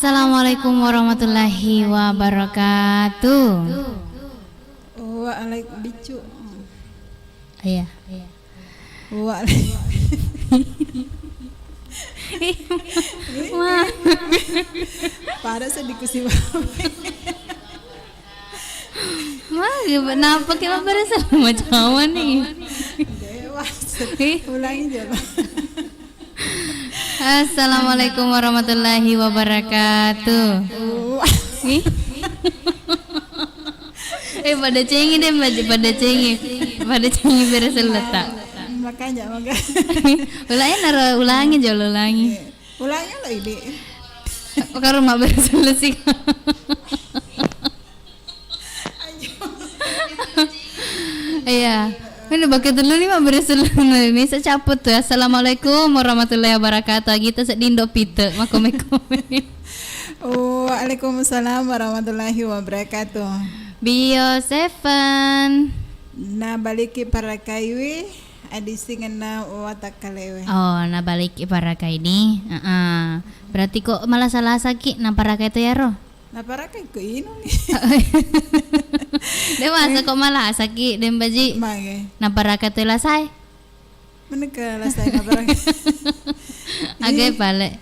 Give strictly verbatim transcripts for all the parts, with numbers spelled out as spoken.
Assalamualaikum warahmatullahi wabarakatuh. Waalaikum biccu. Iya. Waalaikum. Wah. Pada sedih kusi. Wah, kenapa kita berasa macam ni? Dewa. Ulangi dulu. Assalamualaikum warahmatullahi wabarakatuh. Ih. Eh, pada cengi deh, pada, pada cengi. Pada cengi beres letak. Makanya, makanya. Ulangi, naro, ulangi, jolo ulangi. Ulangi lo ini. Karo ma beres selesai. Iya. Ini bagi dulu nih, ma beres dulu nih. Saya caput tuh. Assalamualaikum warahmatullahi wabarakatuh. Kita sedih, Indo Pite, makome-kome. Waalaikumsalam warahmatullahi wabarakatuh. Bio Seven. Nabaliki parakaiwi, adisingenna watakkalewe. Oh, nabaliki parakai di. Heeh. Berarti kok malasa-lasaki naparakai to yaro? Naparakai ko inung. De masa kok malasaki, Dembaji? Mage. Naparakai to lasae? Meneka lasae naparakai. Aga pale?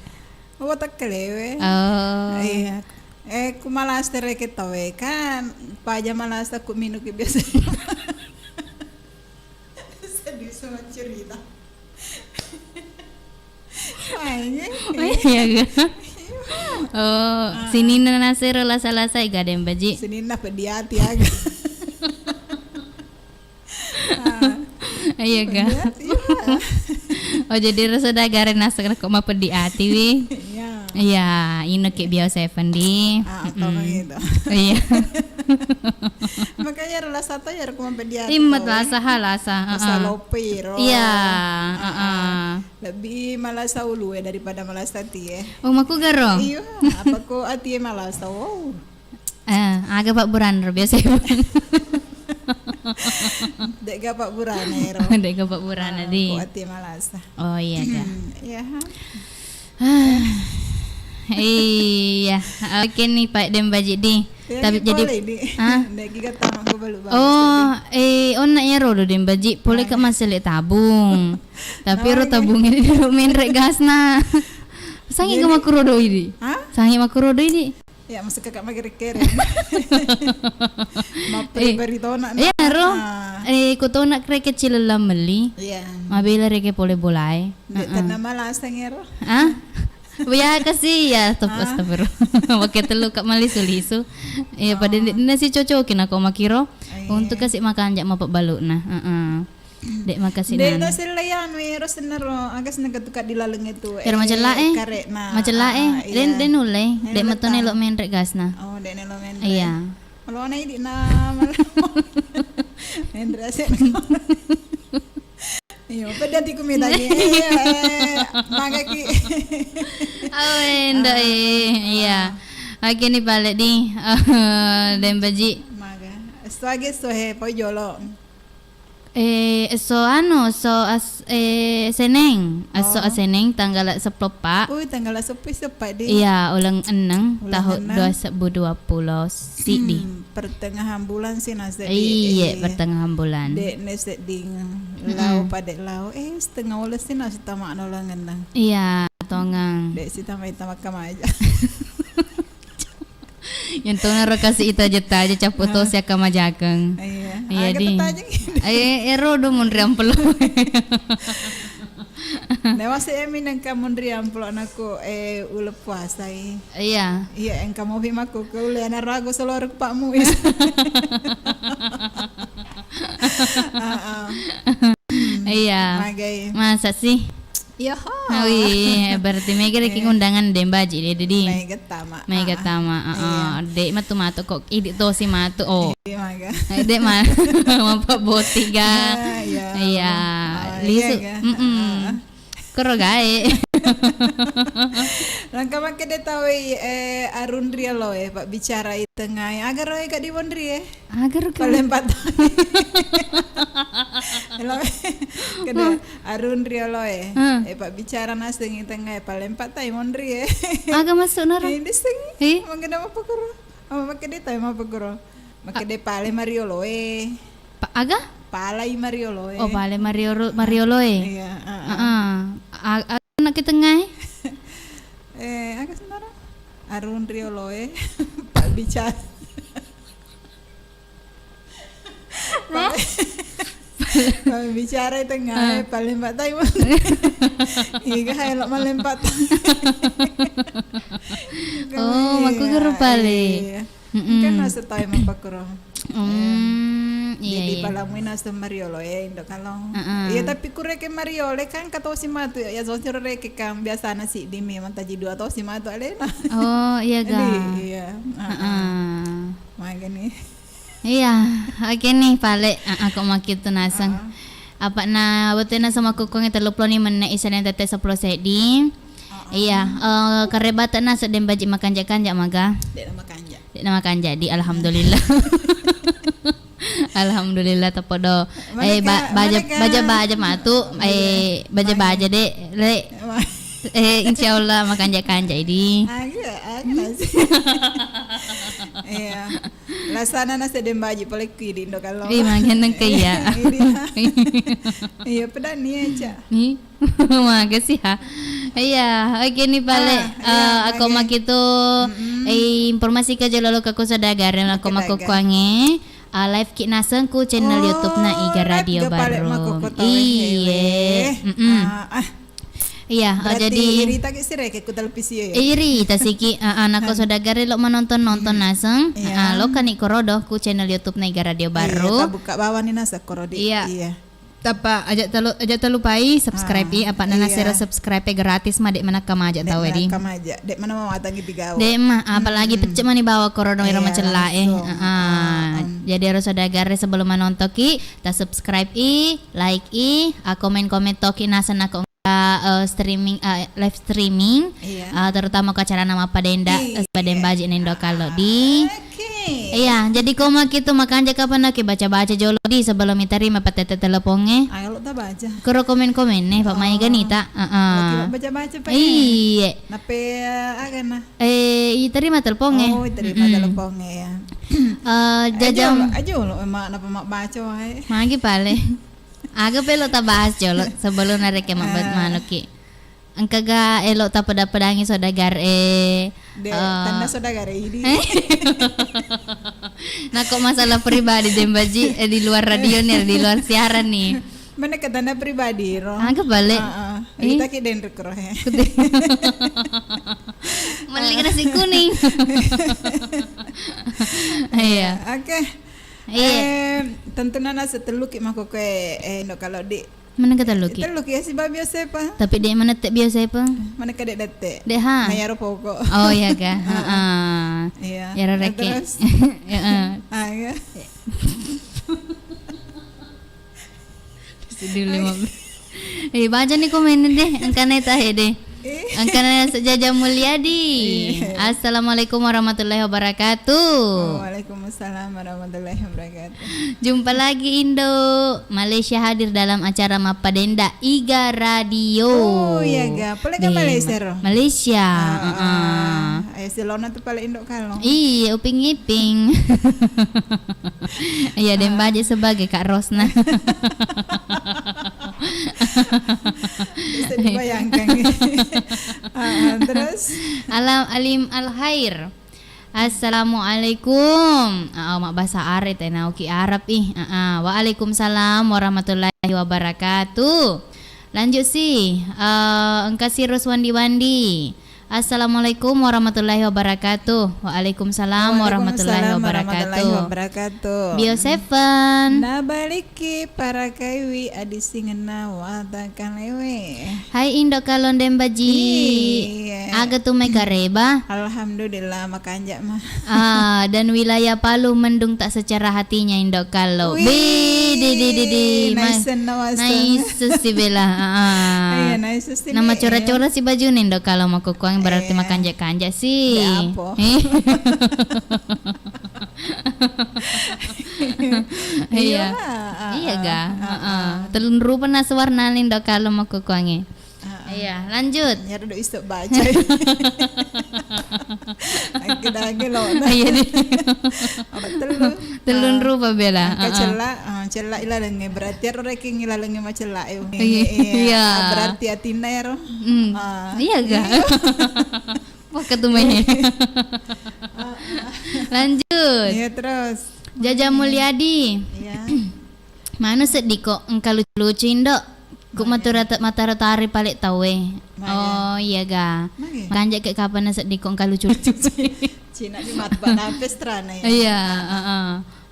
Oh, watakkalewe. Oh. Iya. Eh, ku malasa rekeng tauwe kan, paja malasa ku minuki biasa. Sedih sama cerita. Iya ga? Oh, sininna nasero lasa-lasa iga, Dembaji? Sininna peddi ati aga. Iya ga? Peddi ati, iya. Oh, jadi rasa dagare naseng ko mapeddi ati wi. Iya. Iya, ino ke biasa Evan di. Ah, atau gitu. Iya. Makanya rasa to ya, aku mapeddi ati. Immat lasa ha, lasa. Lasa lope ro. Iya, heeh. Lebbi malasa ulue daripada malasa atie. Oh, makugaro? Iya, apa ko atie malasa? Wow. Eh, aga pabburana ro biasa. De'ga pabburana ero. De'ga pabburana di. Ko atie malasa. Oh iya ga. Iya ha. Iya, oke nih Pak Dembaji di. Tapi jadi, ah? Oh, eh, onna ya rodo Dembaji, pole ke masele tabung. Tapi ro tabung ini dulu menre gasna. Sangi ke makuro doi di. Sangi makuro doi di. Ya, masuk kakak makere-kere. Mapperi-peri tona. Iya ro. Eh, ko tona reke cilella melli. Iya. Mabela reke pole bolae. Nde tenna malasang ero. Ah? Ya kasih ya, astagfirullah. Wake tellu ka malisu-lisu. Iya, pada nasi cocokin aku makiro. Untuk kasih makan jak mapabbalu na. Heeh. Dek makasih. Dek na. Selleyan ero sennaro, aga senna ketuka di laleng itu. Ero macella e. Kare na. Macella e. Den, den ulle. Dek metone lo menrek gasna. Oh, dek nelo menrek. Iya. Malona idi na. Menrek ase. Iyo, peddi atiku mi tadi. Iya, eh, magaki. Oh, endo, eh, iya. Oke nih balik di, eh, Dembaji. Maga. Esso age esso he, poi jolo. Eh, esso anu, esso as-, eh, Seneng. Esso Aseneng tanggal seppulo eppa. Ui, tanggal seppulo eppa di. Iya, uleng enneng, tahu dua sebbu dua pulo sidi. Pertengahan bulan sih nase. Iye, pertengahan bulan. Dek ne sedding lao pada lao. Eh, setengah ules sih nasi tamak nolongan nang. Iya, tongang. Dek si tamak tamak kamaja. Yang tona ro kasi ita jeta aja capu to sia kamajakeng. Iya. Iya di. Eh, ero do munri ampelo. Nawase emi nengka munri ampelo anakku, eh, ulep puasai. Iya. Iya, engka mopi makku ke ule ana ragu selorek Pak Muis. Iya. Magai. Masa sih? Iya. Wih, berarti mega reki undangan Dembaji deh, Dedi. Mega tama. Mega tama, heeh. Dek matu-matu kok, idi tosi matu, oh. Iya, maga. Dek ma-, mampa boti ga. Iya. Lisu. Koro gae. Langka makke de tau, eh, arunri alo, eh, pabbicara i tengai. Aga ro e ka diwonri, eh. Aga ro ka. Paling patah. Elo, kede, arung rioloe. Hmm. Eh, pabbicara naseng i tengnga e, palempa tai monri e. Aga maksudna ro? Eh, disseng. Eh? Mangkena mappakuro. Apa makkeda tai mappakuro? Makkeda pale marioloe. Pa-, aga? Palai marioloe. Oh, pale marioro-, marioloe. Iya, heeh. Heeh. A-, a-, Anak ke tengah e? Eh, aga sebenarnya? Arung rioloe, pabbicara. Nah? Pabbicara i tengnga e, ah, palempa tai. Iga hai lo malempa tai. Oh, iya, makkukuro pale. Iya. Mm-mm. Kan naseng tau mappakuro. Hmm, iya, jadi iya. Palamui naseng mariolo e, Indo Kalo. Heeh. Iya, tapi ku reke mariolo kan katosi matu ya, ya sosiro reke kan biasana siddi memang taji dua tosi matu alena. Oh, iya ga. Jadi, iya. Heeh. Heeh. Magani. Iya, oke nih, pale. Heeh, kok makitu naseng. Heeh. Apa na wettu naseng makkukkuangnge telluppulo ni menne' isaleng tette seppulo seddi. Heeh. Iya, eh, karebate naseng de' baji makanja-kanja maga. De' na makanja. De' namakanja di, alhamdulillah. Alhamdulillah, tepodo. Eh, ba-, baja, baja, baja matu, eh, baja, baja de', le. Eh, insyaallah makanja-kanja di. Aga, aga nasi. Iya. Lasana nasi de' baji pole ku di Indo Kalo. Ih, mageneng ke iya. Iya. Iya, pedani aja. Nih. Makasih ha. Iya, oke nih pale. Ah, iya, eh, aku oke. Makitu, mm-mm, eh, informasi ke jolo lo ke ku saudagar yang aku makkukkuangnge. Ah, live ki naseng ku channel YouTube na Iga Radio Baru. Iya. Mm-mm. Ah, ah. Iya, oh, berarti jadi irita ki sireke ku televisi ya? Eh, irita siki, ah, ah, nako saudagar lo menonton-nonton naseng. Iya. Ah, lo kani korodo ku channel YouTube na Iga Radio Baru. Iya, tabuka bawah ni naseng koro di. Iya. Iya. Tappa aja telu, aja telu pai subscribe i, apa nana sero subscribe gratis ma, de' manakka maja tau di. De' manakka maja, de' mana mawatangi pigau. De' ma, apalagi pecce mani bawa korodo iro macella e. Heeh. Jadi ero saudagar sebelum manontoki, ta subscribe i, like i, a komen-komen toki naseng nako engka, eh, streaming, eh, live streaming, eh, terutama ko acarana mappadenda, eh, pada baji nendo kalo di. Oke. Iya, jadi ko makitu makanja kapan nake baca-baca jolo di sebelum iterima patete telepongnge. Ayo lo ta baca. Koro komen-komen ne, Pak Maega nita. Heeh. Lagi baca-baca, Pak. Iya. Nape, eh, agana? Eh, iterima telepongnge. Oh, iterima telepongnge ya. Eh, jajang. Aja lo, aja lo, emak, napa mak baca wae? Magi pale. Aga pelo ta bahas jolo sebelum nareke mabbat manuki. Engkaga elo tapeda-pedangi saudagar e. De, eh, tanda saudagar e ini. Nako masalah pribadi de' baji, eh, di luar radio nih, di luar siaran nih. Mana ke tanda pribadi ro? Aga balik. Heeh. Kita ki denrek ro he. Malik nasi kuning. Iya. Oke. Iya. Eh, tentu nana seteluki mako ke, eh, no kalau di Mana katelluki? Telluki ya si Babi Yosefa. Tapi de' manette Bi Yosefa. Mana kade dette? De' ha. Na yaro poko. Oh iya ga. Heeh. Iya. Yaro reke. Terus? Heeh. Ah, iya. Sedih lima. Eh, baca nih komen deh, engkana tahe deh. Eh. Engkana Sejaja Mulyadi. Iya. Assalamualaikum warahmatullahi wabarakatuh. Waalaikumsalam warahmatullahi wabarakatuh. Jumpa lagi Indo. Malaysia hadir dalam acara mappadenda Iga Radio. Oh, iya ga. Pole ga Malaysia ro? Malaysia. Ah, heeh. Ayo silona tu pale Indo kalo. Iya, Uping Iping. Iya, de' baji sebagai Kak Rosna. Bisa dibayangkan. Ah, terus? Alam Alim Al Khair. Assalamualaikum. Ah, mabbasa are tenauki Arab ih. Ah, ah. Waalaikumsalam warahmatullahi wabarakatuh. Lanjut si, eh, engka si Ros Wandi-Wandi. Assalamualaikum warahmatullahi wabarakatuh. Waalaikumsalam warahmatullahi wabarakatuh. Bio Seven. Nabaliki parakaiwi adisingenna wata kalewe. Hai Indo Kalondeng Baji. Iya. Aga tu mai kareba? Alhamdulillah makanja ma. Ah, dan wilayah Palu mendung tak secerah hatinya Indo Kalo. Wih, di, di, di, di. Nice, nice si bela. Ah. Iya, nice si. Nama cora-cora si baju nih Indo Kalo makkukkuang berarti makanja-kanja si. Iya. Iya. Iya ga? Heeh. Tellung rupa nasa warnana indo kallong makkukkuangnge. Heeh. Iya, lanjut. Nyaro do iso baca. Angke dage lo. Iya, di. Apa tellu? Tellung rupa bela. Angka cella, ah, cella ilalengnge. Berarti aro rekeng ilalengnge macella e. Iya. Ah, berarti atinna ero. Hmm. Ah. Iya ga? Iya. Wah, ketumanya. Lanjut. Iya, terus. Jaja Mulyadi. Iya. Manu seddiko engka lucu-lucu, Indo. Ku matura-, mataro-tari pale tauwe. Oh, iya ga. Mage. Makanja ke kapan seddiko engka lucu-lucu. Cina di matu pada sampe strana ya. Iya, heeh.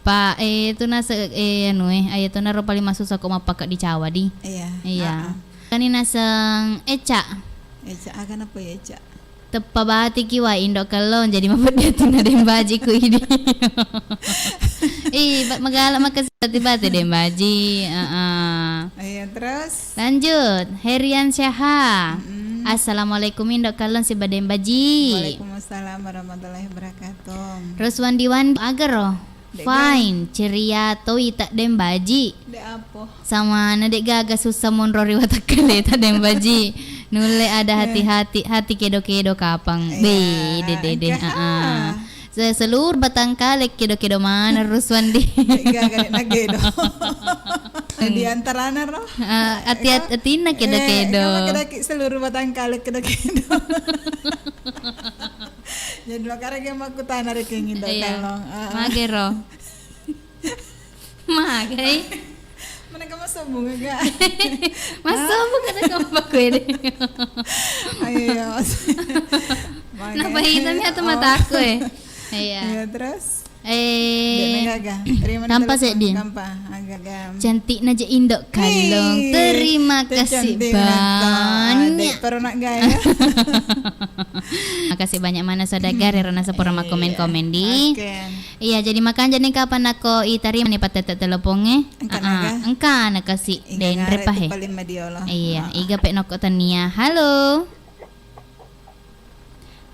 Pa, eh, itu nase-, eh, anu, eh, ayo tu naro paling masussa ko mappaka di Cawa di. Iya. Iya. Heeh. Kani naseng Eca. Eca, aga napa ya, Eca? Teppa batiki wa indo kallong, jadi mapeddi atinna deng baji ku idi. Ih, ba-, magala makasi bati-bati deng baji. Heeh. Iya, terus? Lanjut, Herian Syaha. Mm-mm. Assalamualaikum indo kallong siba deng baji. Waalaikumsalam warahmatullahi wabarakatuh. Terus Wandi-Wandi agaro. Fine, ceria toi ta deng baji. De apo. Samana de gaga sussa monro ri watakkaleta deng baji. Nulle ada hati-hati, hati kedo-kedo kapang. Iya, be, de, de, de. Heeh. Se-, seluruh batang kale kedo-kedo mana Ruswandi. De gaga de nagedo. Di antarana ro. Ah, ati-, atinna kedo-kedo. Eh, seluruh batang kale kedo-kedo. Jadi lo karena makkutana rekeng indo kallong. Heeh. Magero. Magai. Mana kamu sombong ga? Mas sombong kada kamu pakai deh. Ayo, iya, Mas. Napa hitamnya tuh mataku, eh? Iya. Iya, terus? Eh, tampa seddi. Tampa, agak gam. Cantikna je indo kallong. Terima kasih banyak. Makasih banyak mana saudagar, rona sapura makkomen-komen di. Iya, jadi makanja ni kapan nako itarima ni patete telepongnge. Engka naga? Engka nakasi denre pahe. Paling mediolo. Iya, iga pe noko tania. Halo.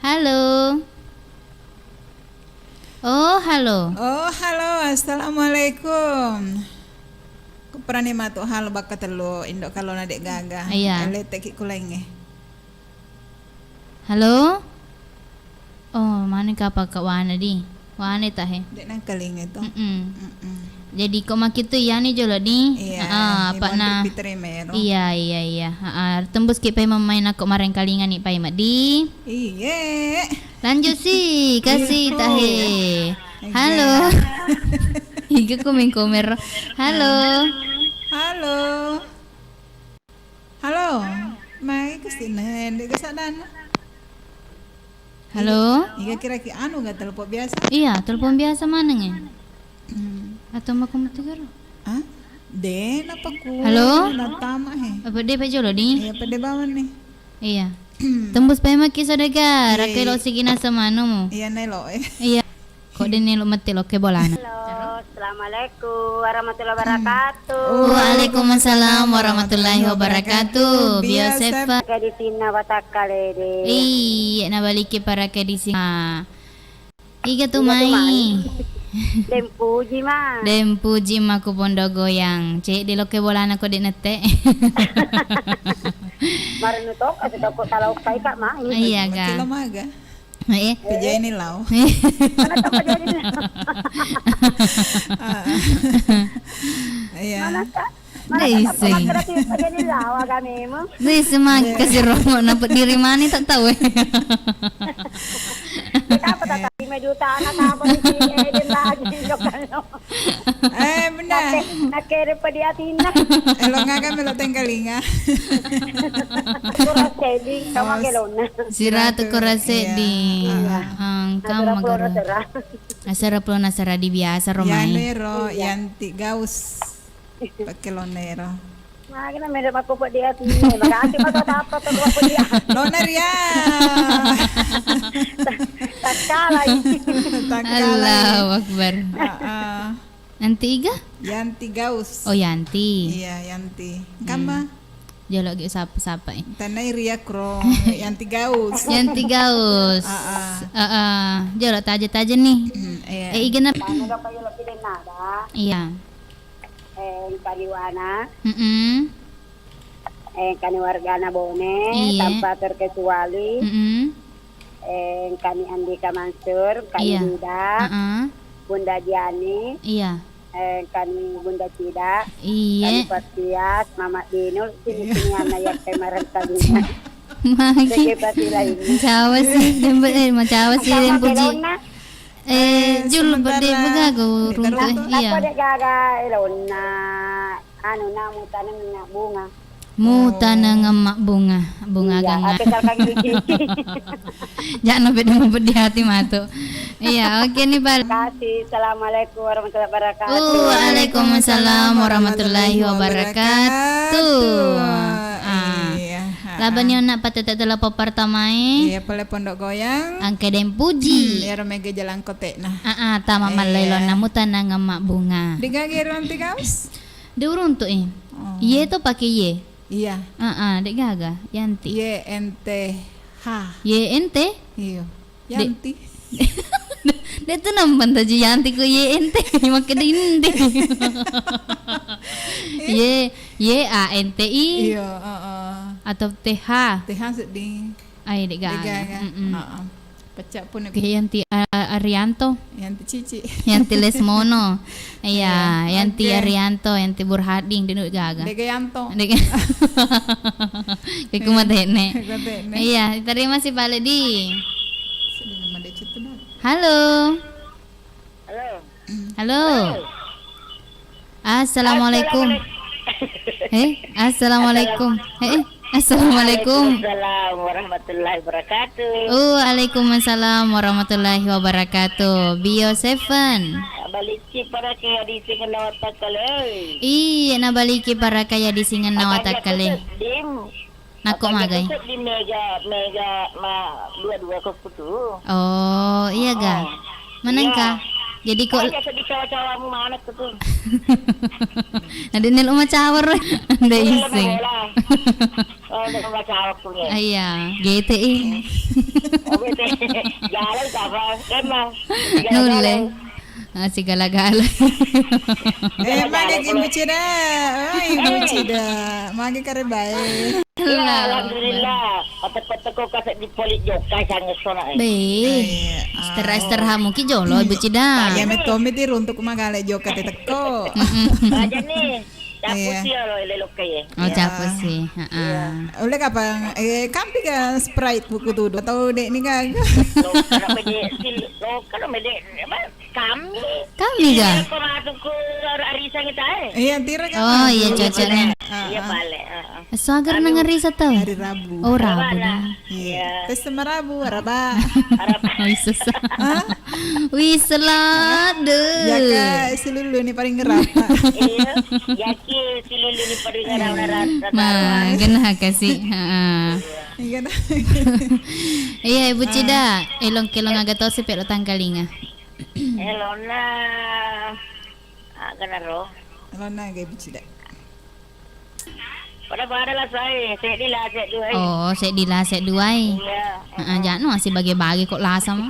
Halo. Oh, halo. Oh, halo. Assalamualaikum. Kuperani matu halo bakka tellu indo kallona de gaga. Iya. Leteki kulaingnge. Halo? Oh, mane kapa ka wana di? Wane tahe. Dek nangkalinga to. Mm-mm. Mm-mm. Jadi ko makitu yani jolo di? Iya, heeh, apa na? Iya, iya, iya. Heeh, tembus ki pai mamain ako marengkalinga ni pai madi. Iye. Lanjut si, kasih tahe. Halo. Iga komen-komen ro. Halo. Halo. Halo. Mai ke sini, ndek ke sadana. Halo. Iga kira-kira anu ga telepon biasa? Iya, telepon biasa maneng e? Hmm. Atau mau kamu tegur? Ah? De, napa ku? Halo? Natama he. Apa de pe jolo di? Iya, apa de bawang nih? Iya. Tembus pemaki saudagar, iya, raka elo sigina samanumu. Iya, nelo e. Iya. Ko denne lo mette lokke bolana. Halo, assalamualaikum warahmatullahi wabarakatuh. Waalaikumsalam warahmatullahi wabarakatuh. Biasa pa. Ke di sinna watakkalede. Iya, nabaliki para ke di sinna. Iga tu mai. Dempuji ma. Dempuji ma ku pondo goyang. Cek di lokke bolana ko de nette. Marenu tok, asa toko talau kai kak mai. Iya ga. Kilo maga. Eh. Pejeni lao. Mana tak pejeni lao? Ah. Iya. Mana tak? Mana tak pejeni lao agak memang. Dei, semangka si Romo, napa diri mani tak tahu, eh. Kenapa tak tahu? Lima juta anak apa sih? Eh, dia lagi, dia kan. Eh, benar. Nakke, nakke pada atinna. Elo ngaga melo tengkalinga. Kurang seddi, kamu ke lona. Siratu kurang seddi. Iya. Angka magoro. Asera pulona sera di biasa romai. Yanu ero, Yanti Gaus. Pakai lona ero. Makanya meda makko pedi ati. Makasih maka dapat tuh pedi. Lona ria. Takkala. Takkala. Allahu Akbar. Heeh. Yanti iga? Yanti Gaus. Oh, Yanti. Iya, Yanti. Kama? Jolo gi sapa-sapa e. Tanai ria kro, Yanti Gaus. Yanti Gaus. Heeh. Heeh. Jolo taja-taja nih. Hmm, iya. Eh, iga na-, iya. Iya. Engkani Wana. Mm-mm. Engkani wargana Bone, iya, tanpa terkecuali. Mm-mm. Engkani Andika Mansur, Kak, iya, Ida, heeh, Bunda Jiani. Iya. Engkani Bunda Cida. Iya. Kani Patias, Mama Dinul, sini-sini, iya, anak yang pemarenta Bina. Magi. Sebagai Pasilaing. Macawa si, Dembe, eh, macawa si, sama Dempuji. Pelonna. Eh, eh, julu sementara bede begaga urung tu, eh, iya. Apa dek gaga elonna, anu, namu taneng bunga. Mu taneng emak bunga, bunga. Iya, ganga. Apa kau kaki? Jangan pedih, pedih hati matu. Iya, oke nih, Bal. Terima kasih. Assalamualaikum warahmatullahi wabarakatuh. Waalaikumsalam warahmatullahi wabarakatuh. Ah. Iya, ha. Labani onna patete telepon pertamae. Iya, pole Pondok Goyang. Angke Dempuji. Hmm, iyaro mega jalan kotekna. Ah, ah, tama, iya, mallelonna mu taneng emak bunga. Digage ruang tiga, Us? De uruntu, eh. Oh. Ye to pake ye. Iya. Ah, ah, dek gaga, Yanti. Y N T H. Y N T? Iya. De-, Yanti. De tu nampan taju Yanti ku Y N T, makkeda indi. Y, Y A N T I. Iya, heeh. Atau T H. T H sedih. Ai, dek gaga. Dek gaga. Mm-mm. Heeh. Pecak pun. Oke, Yanti, a-, Arianto. Yanti Cici. Yanti Lesmono. Iya, iya, Yanti, oke, Arianto, Yanti Burhading, dek gaga. Dek Yanto. Dek. Keku matene. Keku matene. Iya, terima kasih, Pak Ledi. Sedih nama dek Citu, dong. Halo. Halo. Halo. Halo. Assalamualaikum. Assalamualaikum. Eh, assalamualaikum. Eh, eh, assalamualaikum. Waalaikumsalam warahmatullahi wabarakatuh. Waalaikumsalam warahmatullahi wabarakatuh. Bio Seven. Balikki paraka iya disingenna watakkale. Iya, nabalikki paraka iya disingenna watakkale. Dim. Nakko magai? Di Mega, Mega ma dua dua ko kutu. Oh, iya ga? Oh. Manengka? Iya. Jadi kok biasa dicawa-cawamu mana kutu? Ada nelo macawa, Roy. Ada iseng. Oh, nelo macawa ku ya. Ah, iya, G T I. Oh, G T I. Jalan siapa? Emang. Nulle. Ah, sigala-gala. Eh, magi Ibu Cida? Oh, Ibu Cida. Magi karebae? Iya, alhamdulillah. Pete-pete ko kase di poli jokka sange sona, eh. Be. Iya. Istirahat-istirahat muki jolo, Ibu Cida. Iya, metomi ti runtuk magale jokka te teko. Mm-mm. Aja nih. Capusi ya lo, ele lokke ya. Oh, iya. Capusi. Heeh. Iya. Ulle kapang, eh, kampi ka Sprite buku tudu atau dek ni gaga? Lo, kalau mede, sil-, lo, kalau mede, apa? Kami. Kami ga? Iya, ko matu ku arisan kita, eh. Iya, tira kan. Oh, iya, cocok nih. Iya, balik. Heeh. Esso aga nengari satau? Hari Rabu. Oh, Rabu. Iya. Tes sama Rabu, Araba. Araba. Wis sesa. Hah? Wis sela, deh. Jaka silulu ni paling ngerata. Iya, jaki silulu ni paling ngerata. Ma, genah kasih. Heeh. Iya, dah. Iya, Ibu Cida. Elong kelong aga tosi pelo tangkalinga. Elona. Ah, kenaro. Elona aga Ibu Cida. Pada-pada lah saya, seddi lah, seddi duai. Oh, seddi lah, seddi duai. Iya. Heeh, jano masih bagi-bagi kok lah sama.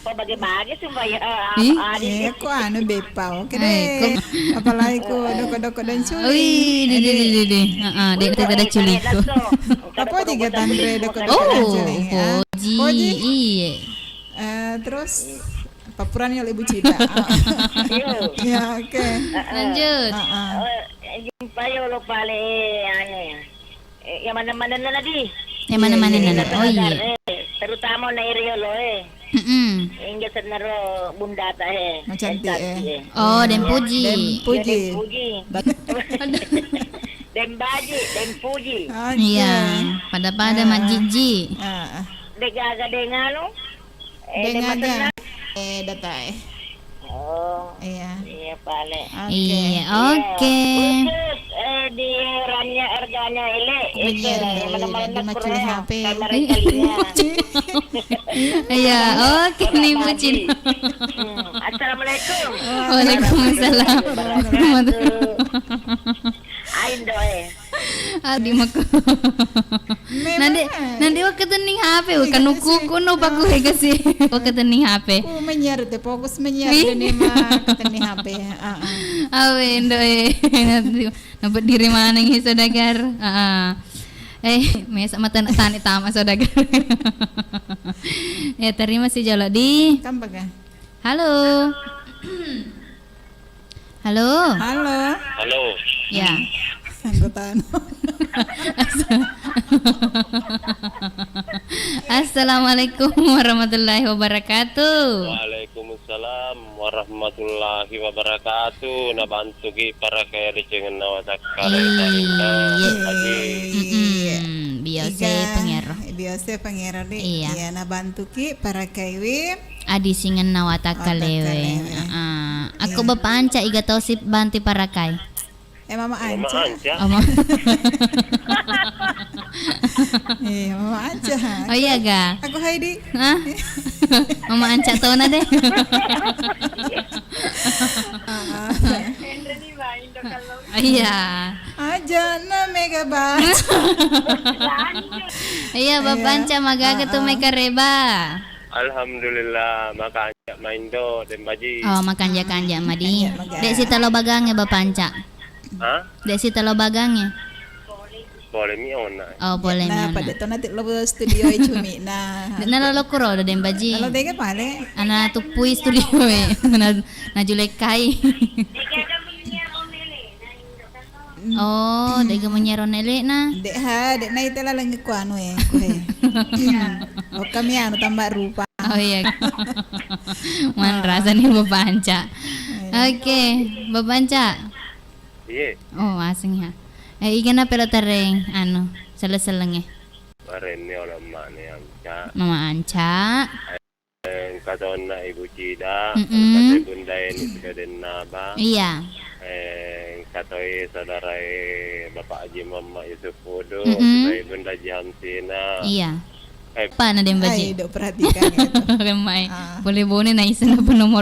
Kok bagi-bagi sumpah ya. Ih? Iya, kok anu bepa, oke deh. Apalagi kok doko-doko dan culi. Wih, di, di, di, di, di. Heeh, dek kita ada culi. Apa juga Tanre doko-doko dan culi? Oh, Poji. Poji. Iya. Eh, terus Papurani oleh Ibu Cida. Iya. Ya, oke. Lanjut. Heeh. Oh, jumpa yo lo pale, anu ya. Eh, yang mana-mana na, Di? Yang mana-mana na. Oh, iya. Eh, terutama na iri lo, eh. Mm-mm. Inggih senero bunda ta, eh. Yang cantik, eh. Oh, dan puji. Dan puji. Iya, dan puji. Bat- Dan baji, dan puji. Oke. Iya, pada-pada majiji. Ah. Dek gaga deng anu. Eh, deng aga? Eh, datai. Oh. Iya. Iya, pale. Oke. Iya, oke. Khusus, eh, di ranya argana ele, itu, iya, mana-mana di macul kurang, H P. Kamera kalinya. Iya, oke nih, Bu Cin. Hmm. Assalamualaikum. Waalaikumsalam warahmatullahi wabarakatuh. Aindo, eh. Adi mako. Nande, nande wakkatenning H P, wakanukuku no paku hegasi. Wakatenning H P. Ku menyiar te, fokus menyiar. Ih. Dene ma katenning H P. Ah, ah. Awe, ndo, eh. Nampak diri maneng, eh, saudagar. Ah, ah. Eh, mesa mata tani tama saudagar. Ya, terima kasih jolo di. Tampak ya? Halo. Halo. Halo. Halo. Ya. Anggota anu. Assalamualaikum warahmatullahi wabarakatuh. Waalaikumsalam warahmatullahi wabarakatuh. Nabantuki parakai ricengenna watakkale. Iya. Haji. Mm-mm. Biasa. Iga, pengero. Biasa pengero, Dek. Iya. Iya, nabantuki parakaiwi. Adisingenna watakkalewe. Watakkalewe. Heeh. Akko Bapak Anca iga tosi banti parakai? Eh, Mama Anca. Mama Anca. Oh, ma- Eh, Mama Anca. Oh, iya ga? Aku Heidi. Hah? Mama Anca tona deh. Heeh. Oh, iya. Aja na mega ba. Iya, Bapak Anca magaga tu mai kareba. Alhamdulillah, makanja maindo, Dembaji. Oh, makanja-kanja madi. Makanja maga. Dek sitalo bagange, Bapak Anca. Hah? Dek sitalo bagange. Boleh mi ona. Oh, boleh mi ona. Pada to nanti lo studio e cumi na. Dek na lalo kuro do, Dembaji. Lalo tega pale. Ana tupui studio e. Na, na julekai. Oh, dega menyero nelekna. Dek ha, dek na ite laleng ku anu e, ku he. Oh, kami anu tambah rupa. Oh iya. Manrasa nih Bapak Anca. Iya. Oke, Bapak Anca. Iya. Oh, asing ya. Eh, igana pelo tereng anu, selesselenge. Marenni olo mane Anca. Mama Anca. Eh, engka tonna Ibu Cida, mm-mm, engka to Bunda Eni Suka Dennaba. Iya. Eh, engka toi saudara e Bapak Haji Muhammad Yusuf Pudu, mm-mm, engka toi Bunda Haji Hamsina. Iya. Eh, apa na Dembaji? Ai, dok perhatikan itu. Mai. Ah. Boleh bone na iseng apa nomor